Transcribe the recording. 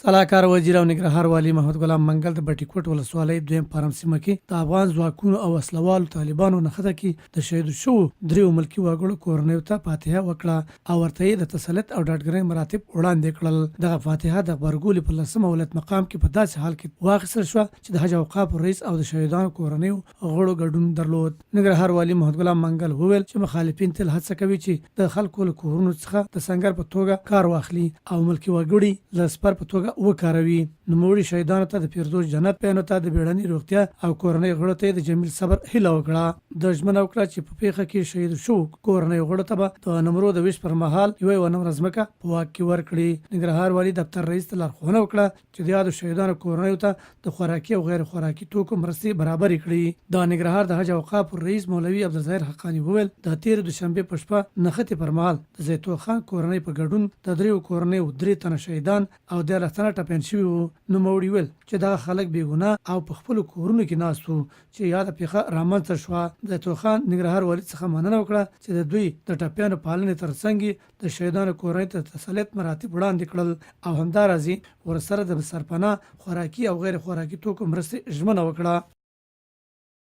سلاکار وزیر او ننګرهار والي محمد ګلام منګل د بټي کوټ ولسوالۍ دویم فارم سیمه کې د افغان ځواکونو او وسله والو طالبانو نښته کې د شهیدو شوو دریو ملکي وګړو کورنیو ته فاتحه وکړه او ورته یې د تسلیت او ډاډګرۍ مراتب وړاندې کړل. دغه فاتحه د غبرګولي په لسمه ولایت مقام کې په داسې حال کې واخیستل شوه چې د حج اوقافو رئیس او د شهیدانو کورنیو غړو ګډون درلود. ننګرهار والي محمدګلام منګل وویل چې مخالفین تل هڅه کوي چې د خلکو له کورونو څخه د سنګر په توګه کار واخلي او ملکي وګړي له سپر په توګه وکاروي. نوموړي شهیدانو ته د فردوس جنت، ټپیانو ته د بیړنۍ روغتیا او کورنۍ غړو ته یې د جمیل صبر هیله وکړه. ده ژمنه وکړه چې په پېښه کې شهیدو شوو کورنیو غړو ته به د نمرو د وېش پر مهال یوه یوه نمره ځمکه په واک کې ورکړي. ننګرهار والي دفتر رئیس ته لارښوونه وکړه چې د یادو شهیدانو کورنیو ته د خوراکي او غیر خوراکي توکو مرستې برابرې کړي. د ننګرهار د حج او اوقافو رئیس مولوي عبدالظاهر حقاني وویل، د تېرې دوشنبې په شپه نښتې پر مهال د زیتو خان کورنۍ په ګډون د دریو کورنیو درې تنه شهیدان او 13 تنه ټپیان شوي وو. نوموړي وویل چې دغه خلک بې ګناه او په خپلو کورونو کې ناست وو چې یاده پېښه رامنځته شوه. زیتو خان ننګرهار والي څخه مننه وکړه چې د دوی د ټپیانو پالنې ترڅنګ یې د شهیدانو کورنۍ ته د تسلیت مراتب وړاندې کړل او همداراز یې ورسره د سرپناه، خوراکي او غیر خوراکي توکو مرستې ژمنه وکړه.